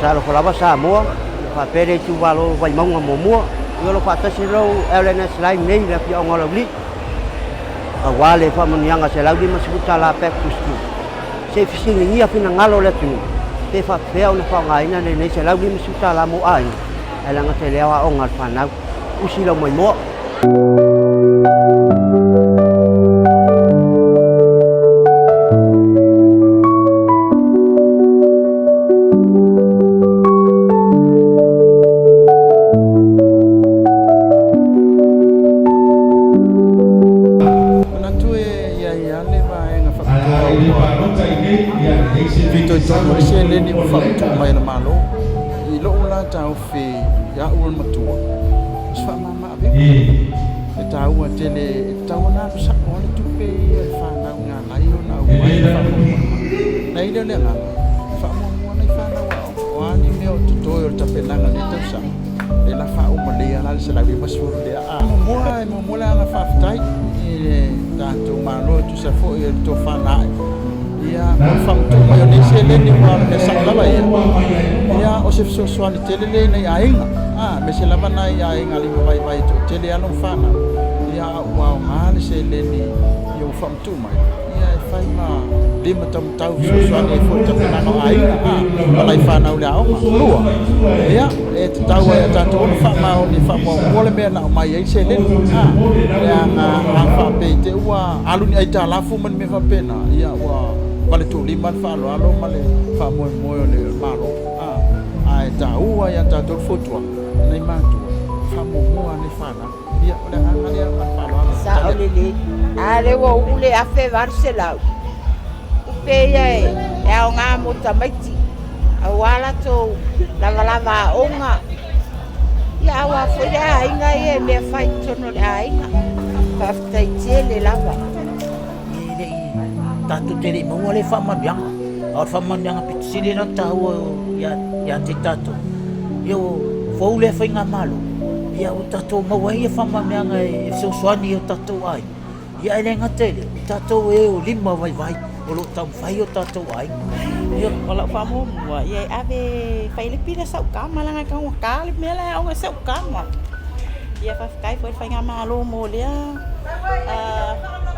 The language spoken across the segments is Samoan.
Talofa lava Samoa, faapea le itumalo o Vaimauga muamua. Ia o lo o faatasi lau LNS Line nei i le afioaga o Laulii aua le faamanuiaga $150 Back to School. Se i fesiligia finagalo o le atunuu pe faapefea ona faaaogaina lenei $150 mo aiga ae lagata i le aoaoga a le fanau. Usi lau maimoa. Manatu e i ai lava le vaega faapitoa ua fitoitonu ai seleni ua faamatuu mai e le Malo. I lou la taofi ia au o le matua, o se faamama-avega e taua tele, e tatau ona alu sao lava le tupe ia i le fanau na ala ai ona aumai le faamuamua. Ona i ai lea o le agaga, e faamuamua nai fanau aoga, o a ni mea o totoe o le tapenaga o lenei tausaga, lea o le a faauma lelei lava la le 150 lea. A muamua, e muamua le agaga faafetai i le tatou Malo e tusa foi o le tofa na ae ia mo le faamatuu mai o nei seleni aua o le mea sao lava ia, ia o se fesoasoani tele lea i nai aiga, aemaise lava nai aiga limavaivai e toatele alo ma fanau, ia a ua aoga le seleni ia ua faamatuu mai, ia e fai ma limataumatau fesoasoani ai foi i le tapenaga o aiga ma nai fanau i le aoga. Lua, ia e tatau lava ia tatou ona faamaoni e faamuamua le mea na aumai ai le seleni, leaga a faapea i te i ua alu ni aitalafu ma ni mea faapena, ia ua valetuulima le faaaloalo ma le faamoemoe o le Malo. Ae taua ia tatou le fautuaga, nai matua, faamuamua nai fanau. Ia, o le agaga lea ma le faaaloalo. Sao lelei. A lea ua uu le $1,800. Tupe ia e aoga mo tamaiti aua latou lavalava aoga. Ia aua foi le aiga ia e mea fai i totonu o le aiga. Faafetai tele lava. E le i tatou te le i maua lea faamanuiaga, a o le faamanuiaga pito sili lea ona taua ia te tatou, ia ua fou lea faigamalo, ia ua tatou maua ai ia faamanuiaga e fesoasoani i o tatou aiga, ia ae le gata i lea, o tatou e o lima vaivai o lo o taumafai o tatou aiga. Ia, o lau faamuamua, ia e ave e fai le pili a sau tama, leaga e taugata le mea la e aoga ai sau tama. Ia faafetai foi i le faigamalo mo lea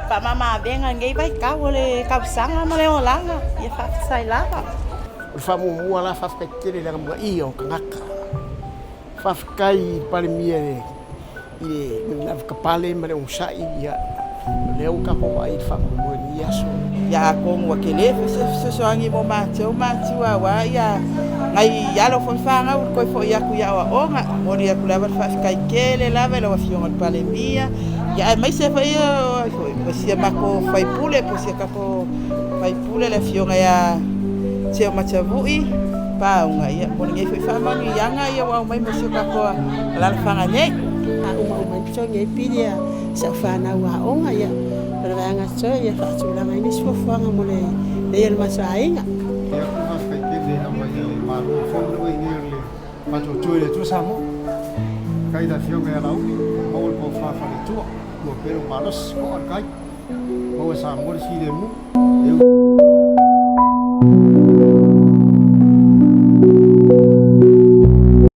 faamama-avega i lenei vaitau o le tausaga ma le olaga. Ia faafetai lava. O le faamuamua la, faafetai tele i le agamuaia o tagata. Faafetai i le Palemia i le lavapapale ma le onosai, ia, o lea ua tatou vaai i le faamoemoe i lenei aso. Ia atonu ua tele foi se fesoasoani mo matou matua aua ia nai alo foi ma fanau i le toe foi atu i aoaoga. E momoli atu lava le faafetai tele lava i lau Afioga i le Palemia, ia aemaise foi o si a matou sui usufono po o si a tatou sui usufono le Afioga ia Teo Matavui Pauga, ia mo lenei foi faamanuiaga ia ua aumai mo si o tatou alaalafaga nei. Faauma uma ai totogi ai pili a si au fanau aoga, ia o le vaega totoe ia faatulaga ai nisi fuafuaga mo le lelei o le matou aiga. Ia ku faafetai tele lava i le Malo fou le ua i nei o le faatuatua i le Atua Samoa. Faafetai i le Afioga ia Laauli, maua le tofa faale-Atua, maua pea lou malosi, to'a le tai, maua e Samoa le filemu.